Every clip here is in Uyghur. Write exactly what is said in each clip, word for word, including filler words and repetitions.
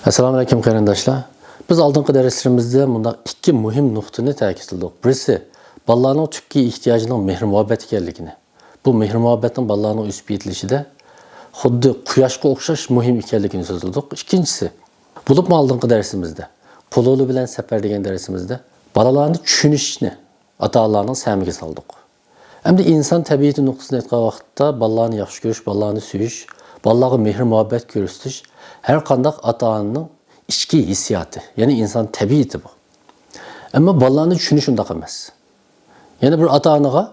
ئەسسالامۇئەلەيكۇم قېرىنداشلار. بىز ئالدىنقى دەرسلىرىمىزدە مۇنداق ئىككى مۇھىم نۇقتىنى تەكىتلىدۇق. بىرسى، بالىلارنىڭ تۈپكى ئېھتىياجىنىڭ مېھىر-مۇھەببەت ئىكەنلىكىنى. بۇ مېھىر-مۇھەببەتنىڭ بالىلارنىڭ ئۆسۈپ يېتىلىشىدە خۇددى قۇياشقا ئوخشاش مۇھىم ئىكەنلىكىنى سۆزلىدۇق. ئىككىنچىسى، بولۇپمۇ ئالدىنقى دەرسىمىزدە، قۇلۇلى بىلەن سەپەر دېگەن دەرسىمىزدە بالىلارنى چۈشىنىشنى ئاتا-ئانىلارنىڭ سەمىگە سالدۇق. ئەمدى ئىنسان تەبىئىتى نۇقتىسىدىن ئېيتقان ۋاقىتتا، بالىلارنى ياخشى كۆرۈش، بالىلارنى سۆيۈش، بالىلارغا مېھىر-مۇھەببەت كۆرسىتىش ھەر قانداق ئاتا-ئانىنىڭ ئىچكى ھېسسىياتى، يەنى ئىنسان تەبىئىتى بۇ. ئەمما بالىلارنى چۈشىنىش ئۇنداق ئەمەس. يەنە بىر ئاتا-ئانىغا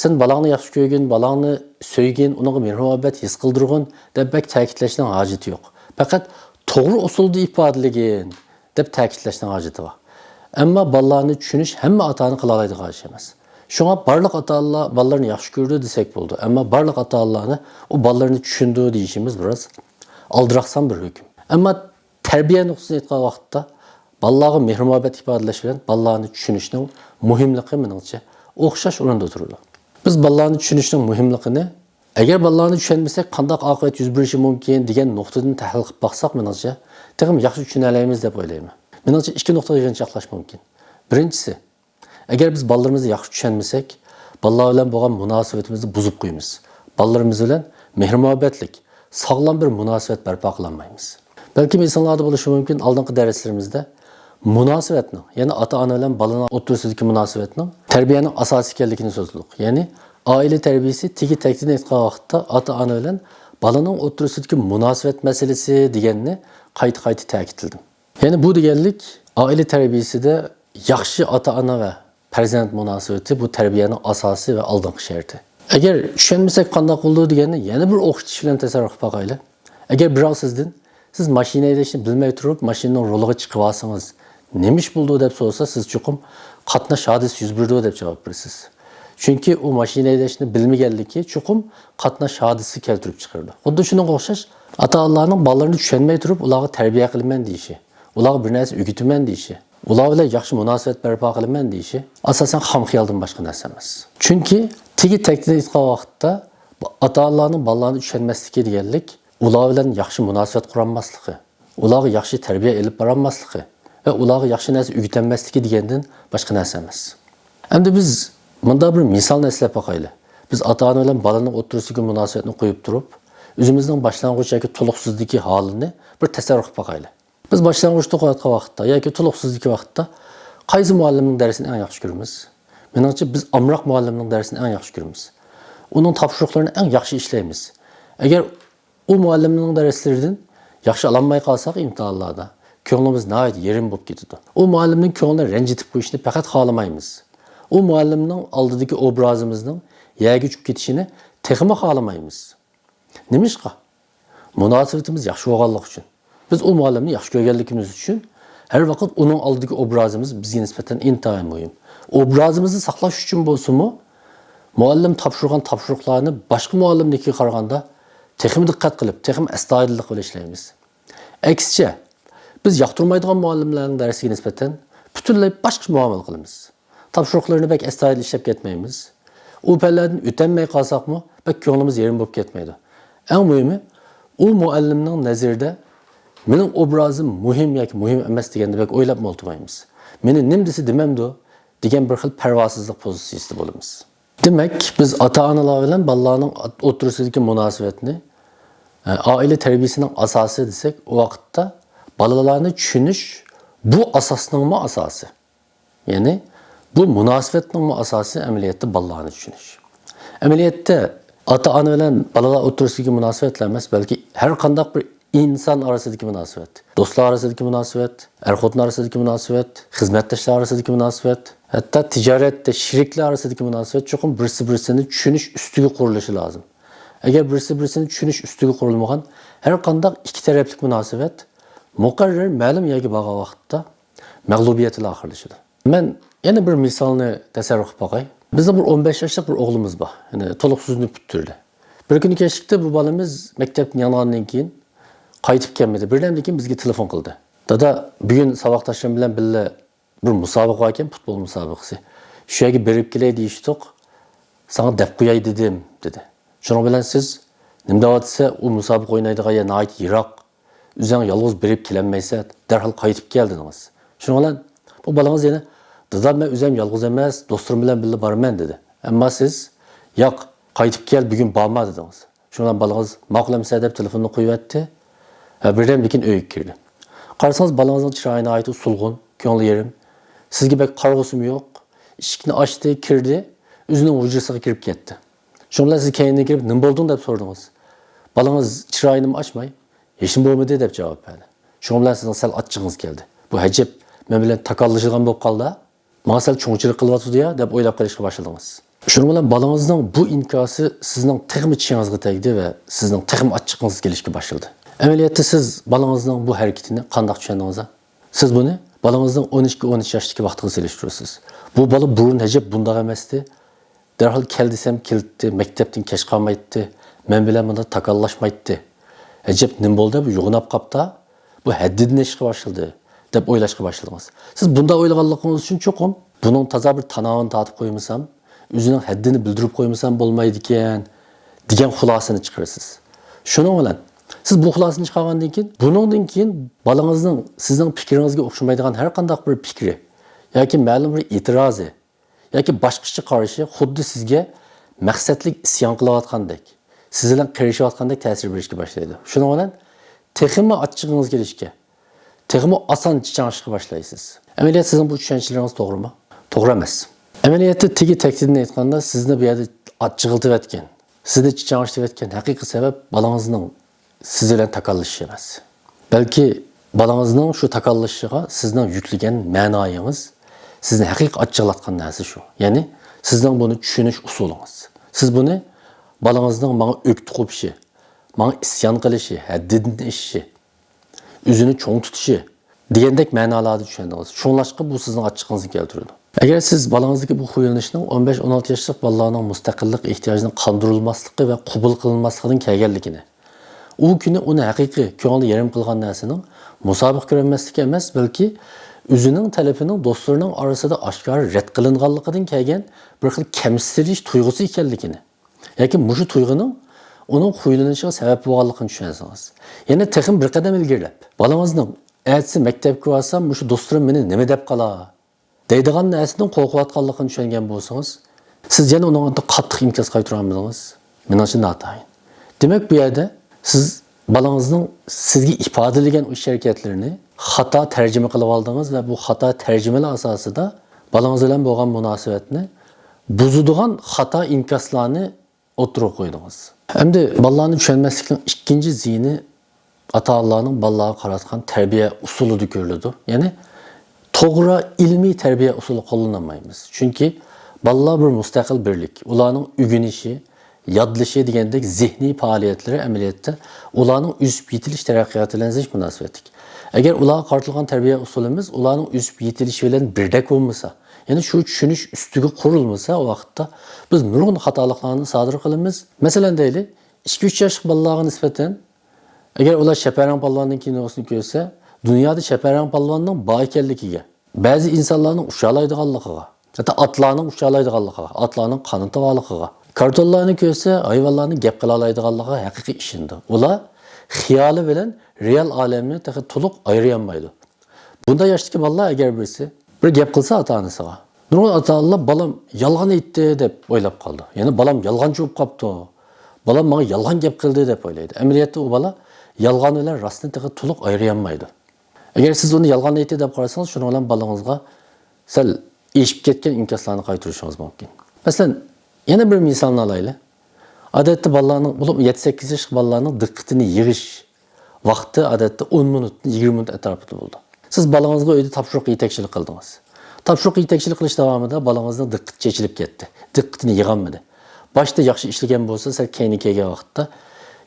«سەن بالاڭنى ياخشى كۆرگىن، بالاڭنى سۆيگىن، ئۇنىڭغا مېھىر-مۇھەببەت ھېس قىلدۇرغىن» دەپ بەك تەكىتلەشنىڭ ھاجىتى يوق. پەقەت «توغرا ئۇسۇلدا ئىپادىلىگىن» دەپ تەكىتلەشنىڭ ھاجىتى بار. ئەمما بالىلارنى چۈشىنىش ھەممە ئاتا-ئانا قىلالايدىغان ئىش ئەمەس. شۇڭا بارلىق ئاتا-ئانىلار بالىلىرىنى ياخشى كۆرىدۇ دېسەك بولىدۇ. ئەمما بارلىق ئاتا-ئانىلارنى ئۇ بالىلىرىنى چۈشىنىدۇ دېيىشىمىز بىراز ئالدىراقسان بىر ھۆكۈم. ئەمما تەربىيە نۇقتىسىدىن ئېيتقان ۋاقىتتا، بالىلارغا مېھىر-مۇھەببەت ئىپادىلەش بىلەن بالىلارنى چۈشىنىشنىڭ مۇھىملىقى، مېنىڭچە، ئوخشاش ئورۇندا تۇرىدۇ. بىز بالىلارنى چۈشىنىشنىڭ مۇھىملىقىنى، ئەگەر بالىلارنى چۈشەنمىسەك، قانداق ئاقىۋەت يۈز بېرىشى مۇمكىن دېگەن نۇقتىدىن تەھلىل قىلىپ باقساق، مېنىڭچە، تېخىمۇ ياخشى چۈشىنەلەيمىز دەپ ئويلايمەن. مېنىڭچە، ئىككى نۇقتىغا يىغىنچاقلاش مۇمكىن. بىرىنچىسى، ئەگەر بىز بالىلىرىمىزنى ياخشى چۈشەنمىسەك، بالىلار بىلەن بولغان مۇناسىۋىتىمىزنى بۇزۇپ قويىمىز. بالىلىرىمىز بىلەن مېھىر-مۇھەببەتلىك، ساغلام بىر مۇناسىۋەت بەرپا قىلالمايمىز. بەلكىم ئېسىڭلاردا بولۇشى مۇمكىن، ئالدىنقى دەرسلىرىمىزدە مۇناسىۋەتنىڭ، يەنى ئاتا-ئانا بىلەن بالىنىڭ ئوتتۇرىسىدىكى مۇناسىۋەتنىڭ تەربىيەنىڭ ئاساسى ئىكەنلىكىنى سۆزلىدۇق. يەنى ئائىلە تەربىيىسى تېگى-تەكتىدىن ئېيتقان ۋاقىتتا ئاتا-ئانا بىلەن بالىنىڭ ئوتتۇرىسىدىكى مۇناسىۋەت مەسىلىسى دېگەننى قايتا-قايتا تەكىتلىدىم. يەنى بۇ دېگەنلىك، ئائىلە تەربىيىسىدە ياخشى ئاتا-ئانا ۋە پەرزەنت مۇناسىۋىتى بۇ تەربىيەنىڭ ئاساسى ۋە ئالدىنقى شەرتى. ئەگەر چۈشەنمىسەك قانداق بولىدۇ دېگەننى يەنە بىر ئوخشىتىش بىلەن تەسەۋۋۇر قىلىپ باقايلى. ئەگەر بىراۋ سىزدىن، «سىز ماشىنا ھەيدەشنى بىلمەي تۇرۇپ، ماشىنىنىڭ رولىغا چىقىۋالسىڭىز، نېمە ئىش بولىدۇ؟» دەپ سورىسا، سىز چوقۇم «قاتناش ھادىسىسى يۈز بېرىدۇ» دەپ جاۋاب بېرىسىز. چۈنكى ئۇ ماشىنا ھەيدەشنى بىلمىگەنلىكى چوقۇم قاتناش ھادىسىسى كەلتۈرۈپ چىقىرىدۇ. خۇددى شۇنىڭغا ئوخشاش، ئاتا-ئانىلارنىڭ بالىلىرىنى چۈشەنمەي تۇرۇپ، ئۇلارغا تەربىيە قىلىمەن دېيىشى، ئۇلارغا بىر نەرسە ئۆگىتىمەن دېيىشى، ئۇلار بىلەن ياخشى مۇناسىۋەت بەرپا قىلىمەن دېيىشى ئاساسەن خام خىيالدىن باشقا نەرسە ئەمەس. چۈنكى تېگى-تەكتىدىن ئېيتقان ۋاقىتتا، بۇ ئاتا-ئانىلارنىڭ بالىلارنى چۈشەنمەسلىكى دېگەنلىك، ئۇلار بىلەن ياخشى مۇناسىۋەت قۇرالماسلىقى، ئۇلارغا ياخشى تەربىيە ئېلىپ بارالماسلىقى ۋە ئۇلارغا ياخشى نەرسە ئۆگىتەلمەسلىكى دېگەندىن باشقا نەرسە ئەمەس. ئەمدى بىز مۇنداق بىر مىسالنى ئەسلەپ باقايلى. بىز ئاتا-ئانا بىلەن بالىنىڭ ئوتتۇرىسىدىكى مۇناسىۋەتنى قويۇپ تۇرۇپ، ئۆزىمىزنىڭ باشلانغۇچ ياكى تولۇقسىزدىكى ھالىنى بىر تەسەۋۋۇر قىلىپ باقايلى. بىز باشلانغۇچتا ئوقۇۋاتقان ۋاقىتتا ياكى تولۇقسىزدىكى ۋاقىتتا قايسى مۇئەللىمنىڭ دەرسىنى ئەڭ ياخشى كۆرىمىز؟ مېنىڭچە، بىز ئامراق مۇئەللىمنىڭ دەرسىنى ئەڭ ياخشى كۆرىمىز. ئۇنىڭ تاپشۇرۇقلىرىنى ئەڭ ياخشى ئىشلەيمىز. ئەگەر ئۇ مۇئەللىمنىڭ دەرسلىرىدىن ياخشى ئالالماي قالساق ئىمتىھانلاردا، كۆڭلىمىز ناھايىتى يېرىم بولۇپ كېتىدۇ. ئۇ مۇئەللىمنىڭ كۆڭلىنى رەنجىتىپ قويۇشنى پەقەت خالىمايمىز. ئۇ مۇئەللىمنىڭ ئالدىدىكى ئوبرازىمىزنىڭ يەرگە چۈشۈپ كېتىشىنى تېخىمۇ خالىمايمىز. نېمىشقا؟ مۇناسىۋىتىمىز ياخشى بولغانلىقى ئۈچۈن. بىز ئۇ مۇئەللىمنى ياخشى كۆرگەنلىكىمىز ئۈچۈن، ھەر ۋاقىت ئۇنىڭ ئالدىدىكى ئوبرازىمىز بىزگە نىسبەتەن ئىنتايىن مۇھىم. ئوبرازىمىزنى ساقلاش ئۈچۈن بولسىمۇ، مۇئەللىم تاپشۇرغان تاپشۇرۇقلارنى باشقا مۇئەللىمنىڭكىگە قارىغاندا تېخىمۇ دىققەت قىلىپ، تېخىمۇ ئەستايىدىللىق بىلەن ئىشلەيمىز. ئەكسىچە، بىز ياقتۇرمايدىغان مۇئەللىملەرنىڭ دەرسىگە نىسبەتەن پۈتۈنلەي باشقىچە مۇئامىلە قىلىمىز. تاپشۇرۇقلىرىنى بەك ئەستايىدىل ئىشلەپ كەتمەيمىز. ئۇ پەنلەردىن ئۆتەلمەي قالساقمۇ، بەك كۆڭلىمىز يېرىم بولۇپ كەتمەيدۇ. ئەڭ مۇھىمى، ئۇ مۇئەللىمنىڭ نەزىرىدە مېنىڭ ئوبرازىم مۇھىم ياكى مۇھىم ئەمەس دېگەندە بەك ئويلاپمۇ ئولتۇرمايمىز. مېنى نېمە دېسە دېمەمدۇ دېگەن بىر خىل پەرۋاسىزلىق پوزىتسىيىسىدە بولىمىز. دېمەك، بىز ئاتا-ئانىلار بىلەن بالىلارنىڭ ئوتتۇرىسىدىكى مۇناسىۋەتنى، ئە، ئائىلە تەربىيىسىنىڭ ئاساسى دېسەك، ئۇ ۋاقىتتا بالىلارنى چۈشىنىش بۇ ئاساسنىڭمۇ ئاساسى. يەنى بۇ مۇناسىۋەتنىڭمۇ ئاساسى ئەمەلىيەتتە بالىلارنى چۈشىنىش. ئەمەلىيەتتە ئاتا-ئانا بىلەن بالىلار ئوتتۇرىسىدىكى مۇناسىۋەتلا ئەمەس، بەلكى ھەر قانداق بىر ئىنسان ئارىسىدىكى مۇناسىۋەت، دوستلار ئارىسىدىكى مۇناسىۋەت، ئەر-خوتۇن ئارىسىدىكى مۇناسىۋەت، خىزمەتداشلار ئارىسىدىكى مۇناسىۋەت، ھەتتا تىجارەتتە شېرىكلەر ئارىسىدىكى مۇناسىۋەت چوقۇم بىرسى-بىرسىنى چۈشىنىش ئۈستىگە قۇرۇلۇشى لازىم. ئەگەر بىرسى-بىرسىنى چۈشىنىش ئۈستىگە قۇرۇلمىغان ھەر قانداق ئىككى تەرەپلىك مۇناسىۋەت مۇقەررەر مەلۇم يەرگە بارغان ۋاقىتتا مەغلۇبىيەت بىلەن ئاخىرلىشىدۇ. مەن يەنە بىر مىسالنى تەسەۋۋۇر قىلىپ باقاي. بىزنىڭ بىر ئون بەش ياشلىق بىر ئوغلىمىز بار. يەنى تولۇقسىزنى پۈتتۈردى. بىر كۈنى كەچلىكتە بۇ بالىمىز مەكتەپتىن يانغاندىن كېيىن قايتىپ كەلمىدى. بىردەمدىن كېيىن بىزگە تېلېفون قىلدى. «دادا، بۈگۈن ساۋاقداشلىرىم بىلەن بىللە بىر مۇسابىقە بار ئىكەن، پۇتبول مۇسابىقىسى. شۇ يەرگە بېرىپ كېلەي دېيىشتۇق. ساڭا دەپ قوياي دېدىم» دېدى. شۇنىڭ بىلەن سىز نېمە دەۋاتىسە، ئۇ مۇسابىقە ئوينايدىغان يەر ناھايىتى يىراق. ئۆزۈڭ يالغۇز بېرىپ كېلەلمەيسەن، دەرھال قايتىپ كەل دېدىڭىز. شۇنىڭ بىلەن بۇ بالىڭىز يەنە، دادا، مەن ئۆزۈم يالغۇز ئەمەس، دوستلىرىم بىلەن بىللە بارىمەن دېدى. ئەمما سىز، ياق، قايتىپ كەل، بۈگۈن بارما دېدىڭىز. شۇنىڭ بىلەن بالىڭىز ماقۇل ئەمىسە دەپ تېلېفوننى قويۇۋەتتى. ھە، بىردەمدىن كېيىن ئۆيگە كىردى. قارىسىڭىز، بالىڭىزنىڭ چىرايى ناھايىتى سولغۇن، كۆڭلى يېرىم. سىزگە بەك قارىغۇسىمۇ يوق. ئىشىكنى ئاچتى، كىردى، ئۆزىنىڭ ھۇجرىسىغا كىرىپ كەتتى. شۇنىڭ بىلەن سىز كەينىدىن كىرىپ، نېمە بولدۇڭ دەپ سورىدىڭىز. بالىڭىز چىرايىنىمۇ ئاچماي، ھېچنېمە بولمىدى دەپ جاۋاب بەردى. شۇنىڭ بىلەن سىزنىڭ سەل ئاچچىقىڭىز كەلدى. بۇ ئەجەب، مەن بىلەن تاكاللىشىدىغان بولۇپ قالدى. ماڭا سەل چوڭچىلىق قىلىۋاتىدۇ يا دەپ ئويلاپ قېلىشقا باشلىدىڭىز. شۇنىڭ بىلەن بالىڭىزنىڭ بۇ ئىنكاسى سىزنىڭ تېخىمۇ چىڭىڭىزغا تەگدى ۋە سىزنىڭ تېخىمۇ ئاچچىقىڭىز كېلىشكە باشلىدى. ئەمەلىيەتتە سىز بالىڭىزنىڭ بۇ ھەرىكىتىنى قانداق چۈشەندىڭىز؟ سىز بۇنى بالىڭىزنىڭ ئون ئىككى، ئون ئۈچ ياشتىكى ۋاقتىغا سېلىشتۇرىسىز. بۇ بالا بۇرۇن ئەجەب بۇنداق ئەمەستى. دەرھال كەل دېسەم كېلەتتى، مەكتەپتىن كەچ قالمايتتى، مەن بىلەن مۇنداق تاكاللاشمايتتى. ئەجەب نېمە بولدى، بۇ يوغىناپ قاپتا، بۇ ھەددىدىن ئېشىشقا باشلىدى، دەپ ئويلاشقا باشلىدىڭىز. سىز بۇنداق ئويلىغانلىقىڭىز ئۈچۈن چوقۇم بۇنىڭ تازا بىر تاناۋىنى تارتىپ قويمىسام، ئۆزىنىڭ ھەددىنى بىلدۈرۈپ قويمىسام بولمايدىكەن، دېگەن خۇلاسىنى چىقىرىسىز. شۇنىڭ بىلەن سىز بۇ خۇلاسىنى چىقارغاندىن كېيىن، بۇنىڭدىن كېيىن بالىڭىزنىڭ سىزنىڭ پىكرىڭىزگە ئوخشىمايدىغان ھەر قانداق بىر پىكرى ياكى مەلۇم بىر ئېتىرازى ياكى باشقىچە قارىشى خۇددى سىزگە مەقسەتلىك ئىسيان قىلىۋاتقاندەك، سىز بىلەن قېرىشىۋاتقاندەك تەسىر بېرىشكە باشلايدۇ. شۇنىڭ بىلەن تېخىمۇ ئاچچىقىڭىز كېلىشكە، تېخىمۇ ئاسان چىچاڭلىشىشقا باشلايسىز. ئەمەلىيەتتە سىزنىڭ بۇ چۈشەنچىلىرىڭىز توغرىمۇ؟ توغرا ئەمەس. ئەمەلىيەتتە تېگى تەكتىدىن ئېيتقاندا، سىزنى بۇ يەردە ئاچچىقلىتىۋەتكەن، سىزنى چىچاڭلىتىۋەتكەن ھەقىقىي سەۋەب بالىڭىزنىڭ سىز بىلەن تاكاللىشىشى ئەمەس. بەلكى بالىڭىزنىڭ شۇ تاكاللىشىشىغا سىزنىڭ يۈكلىگەن مەنايىڭىز سىزنى ھەقىقىي ئاچچىقلاتقان نەرسە شۇ. يەنى سىزنىڭ بۇنى چۈشىنىش ئۇسۇلىڭىز. سىز بۇنى بالىڭىزنىڭ ماڭا ئۆكتە قوپۇشى، ماڭا ئىسيان قىلىشى، ھەددىدىن ئېشىشى، ئۆزىنى چوڭ تۇتۇشى دېگەندەك مەنالاردا چۈشەندىڭىز. شۇڭلاشقا بۇ سىزنىڭ ئاچچىقىڭىزنى كەلتۈرىدۇ. ئەگەر سىز بالىڭىزدىكى بۇ خۇيلىنىشنىڭ ئون بەش، ئون ئالتە ياشلىق بالىلارنىڭ مۇستەقىللىق ئېھتىياجىنىڭ قاندۇرۇلماسلىقى ۋە قوبۇل قىلىنماسلىقىدىن كەلگەنلىكىنى، ئۇ كۈنى ئۇنى ھەقىقىي كۆڭلى يېرىم قىلغان نەرسىنىڭ مۇسابىقە كۆرەلمەسلىكى ئەمەس، بەلكى ئۆزىنىڭ تەلىپىنىڭ دوستلىرىنىڭ ئارىسىدا ئاشكارا رەت قىلىنغانلىقىدىن كەلگەن بىر خىل كەمسىتىلىش تۇيغۇسى ئىكەنلىكىنى، ياكى مۇشۇ تۇيغۇنىڭ ئۇنىڭ خۇيلىنىشىغا سەۋەب بولغانلىقىنى چۈشەنسىڭىز، يەنە تېخىمۇ بىر قەدەم ئىلگىرىلەپ، بالىڭىزنىڭ ئەتىسى مەكتەپكە بارسام، مۇشۇ دوستلىرىم مېنى نېمە دەپ قالار دەيدىغان نەرسىدىن قورقۇۋاتقانلىقىنى چۈشەنگەن بولسىڭىز، سىز يەنە ئۇنىڭغا قاتتىق ئىنكاس قايتۇرالمىدىڭىز. مېنىڭچە ناتايىن. دېمەك، بۇ يەردە سىز بالىڭىزنىڭ سىزگە ئىپادىلىگەن ئۇ ئىش ھەرىكەتلىرىنى خاتا تەرجىمە قىلىۋالدىڭىز ۋە بۇ خاتا تەرجىمىلەر ئاساسىدا بالىڭىز بىلەن بولغان مۇناسىۋەتنى بۇزىدىغان خاتا ئىنكاسلارنى ئوتتۇرىغا قويدىڭىز. ئەمدى بالىلارنى چۈشەنمەسلىكنىڭ ئىككىنچى زىيىنى ئاتا-ئانىلارنىڭ بالىلارغا قاراتقان تەربىيە ئۇسۇلىدا كۆرۈلىدۇ. يەنى توغرا ئىلمىي تەربىيە ئۇسۇلى قوللىنالمايمىز. چۈنكى بالىلار بىر مۇستەقىل بىرلىك. ئۇلارنىڭ ئۆگىنىشى، يادلىشى دېگەندەك زېھنىي پائالىيەتلىرى ئەمەلىيەتتە ئۇلارنىڭ ئۆسۈپ يېتىلىش تەرەققىياتى بىلەن زىچ مۇناسىۋەتلىك. ئەگەر ئۇلارغا قارىتىلغان تەربىيە ئۇسۇلىمىز ئۇلارنىڭ ئۆسۈپ يېتىلىشى بىلەن بىردەك بولمىسا، يەنى شۇ چۈشىنىش ئۈستىگە قۇرۇلمىسا، ئۇ ۋاقىتتا بىز نۇرغۇن خاتالىقلارنى سادىر قىلىمىز. مەسىلەن دەيلى، ئىككى ئۈچ ياشلىق بالىلارغا نىسبەتەن، ئەگەر ئۇلار شەپەرەڭ پالۋاننىڭ كىنوسىنى كۆرسە، دۇنيادا شەپەرەڭ پالۋاننىڭ بار ئىكەنلىكىگە، بەزى ئىنسانلارنىڭ ئۇچالايدىغانلىقىغا، ھەتتا ئاتلارنىڭ ئۇچالايدىغانلىقىغا، ئاتلارنىڭ قانىتى بارلىقىغا، كارتونلارنى كۆرسە، ھايۋانلارنىڭ گەپ قىلالايدىغانلىقىغا ھەقىقىي ئىشىنىدۇ. ئۇلار خىيالى بىلەن رېئال ئالەمنى تېخى تولۇق ئايرىيالمايدۇ. بۇنداق ياشتىكى بالىلار ئەگەر بىرسى بىر گەپ قىلسا ئاتا-ئانىسىغا، نۇرغۇن ئاتا-ئانىلار بالام يالغان ئېيتتى دەپ ئويلاپ قالىدۇ. يەنى بالام يالغانچى بولۇپ قاپتۇ، بالام ماڭا يالغان گەپ قىلدى دەپ ئويلايدۇ. ئەمەلىيەتتە ئۇ بالا يالغان بىلەن راستنى تېخى تولۇق ئايرىيالمايدۇ. ئەگەر سىز ئۇنى يالغان ئېيتتى دەپ قارىسىڭىز، شۇنىڭ بىلەن بالىڭىزغا سەل ئېشىپ كەتكەن ئىنكاسلارنى قايتۇرۇشىڭىز مۇمكىن. مەسىلەن، يەنە بىر مىسالنى ئالايلى. ئادەتتە بالىلارنىڭ، بولۇپمۇ يەتتە سەككىز ياشلىق بالىلارنىڭ دىققىتىنى يىغىش ۋاقتى ئادەتتە ئون مىنۇتتىن يىگىرمە مىنۇت ئەتراپىدا بولىدۇ. سىز بالىڭىزغا ئۆيدە تاپشۇرۇق يېتەكچىلىك قىلدىڭىز. تاپشۇرۇق يېتەكچىلىك قىلىش داۋامىدا بالىڭىزنىڭ دىققىتى چېچىلىپ كەتتى. دىققىتىنى يىغالمىدى. باشتا ياخشى ئىشلىگەن بولسا، سەل كەينىگە كەلگەن ۋاقىتتا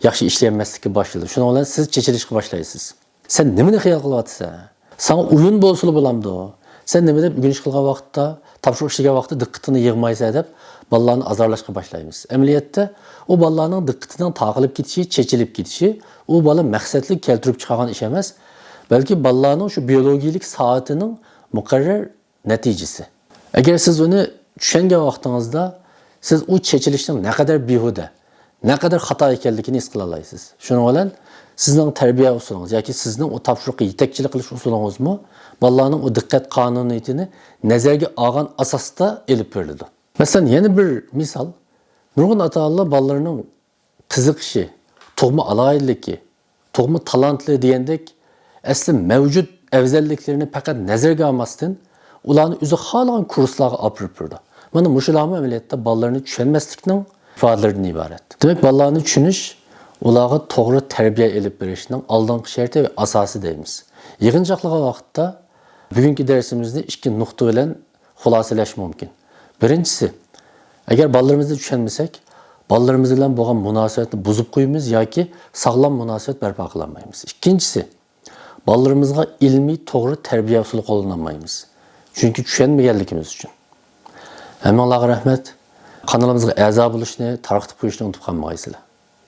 ياخشى ئىشلىيەلمەسلىككە باشلىدى. شۇنىڭ بىلەن سىز چېچىلىشقا باشلايسىز. سەن نېمىنى خىيال قىلىۋاتىسەن؟ ساڭا ئويۇن بولسىلا بولامدۇ؟ سەن نېمە دەپ ئۆگىنىش قىلغان ۋاقىتتا، تاپشۇرۇق ئىشلىگەن ۋاقىتتا دىققىتىنى يىغمايسەن دەپ بالىلارنى ئازارلاشقا باشلايمىز. ئەمەلىيەتتە ئۇ بالىلارنىڭ دىققىتىنىڭ تارقىلىپ كېتىشى، چېچىلىپ كېتىشى ئۇ بالا مەقسەتلىك كەلتۈرۈپ چىقارغان ئىش ئەمەس، بەلكى بالىلارنىڭ شۇ بىيولوگىيىلىك سائىتىنىڭ مۇقەررەر نەتىجىسى. ئەگەر سىز ئۇنى چۈشەنگەن ۋاقتىڭىزدا، سىز ئۇ چېچىلىشنىڭ نەقەدەر بىھۇدە، نەقەدەر خاتا ئىكەنلىكىنى ھېس قىلالايسىز. شۇنىڭ بىلەن سىزنىڭ تەربىيە ئۇسۇلىڭىز ياكى سىزنىڭ ئۇ تاپشۇرۇققا يېتەكچىلىك قىلىش ئۇسۇلىڭىزمۇ بالىلارنىڭ ئۇ دىققەت قانۇنىيىتىنى نەزەرگە ئالغان ئاساستا ئېلىپ بېرىلىدۇ. مەسىلەن، يەنە بىر مىسال، نۇرغۇن ئاتا-ئانىلار بالىلىرىنىڭ قىزىقىشى، تۇغما ئالاھىدىلىكى، تۇغما تالانتلىرى دېگەندەك ئەسلى مەۋجۇت ئەۋزەللىكلىرىنى پەقەت نەزەرگە ئالماستىن، ئۇلارنى ئۆزى خالىغان كۇرسلارغا ئاپىرىپ بېرىدۇ. مانا مۇشۇلارمۇ ئەمەلىيەتتە بالىلارنى چۈشەنمەسلىكنىڭ ئىپادىلىرىدىن ئىبارەت. دېمەك، بالىلارنى چۈشىنىش، ئۇلارغا توغرا تەربىيە ئېلىپ بېرىشنىڭ ئالدىنقى شەرتى ۋە ئاساسى دەيمىز. يىغىنچاقلىغان ۋاقىتتا بۈگۈنكى دەرسىمىزنى ئىككى نۇقتا بىلەن خۇلاسىلەش مۇمكىن. بىرىنچىسى، ئەگەر بالىلىرىمىزنى چۈشەنمىسەك، بالىلىرىمىز بىلەن بولغان مۇناسىۋەتنى بۇزۇپ قويىمىز ياكى ساغلام مۇناسىۋەت بەرپا قىلالمايمىز. ئىككىنچىسى، بالىلىرىمىزغا ئىلمىي توغرا تەربىيە ئۇسۇلى قوللىنالمايمىز. چۈنكى چۈشەنمىگەنلىكىمىز ئۈچۈن. ھەممىڭلارغا رەھمەت. قانىلىمىزغا ئەزا بولۇشنى، تارقىتىپ قويۇشنى ئۇنتۇپ قالمىغايسىلەر.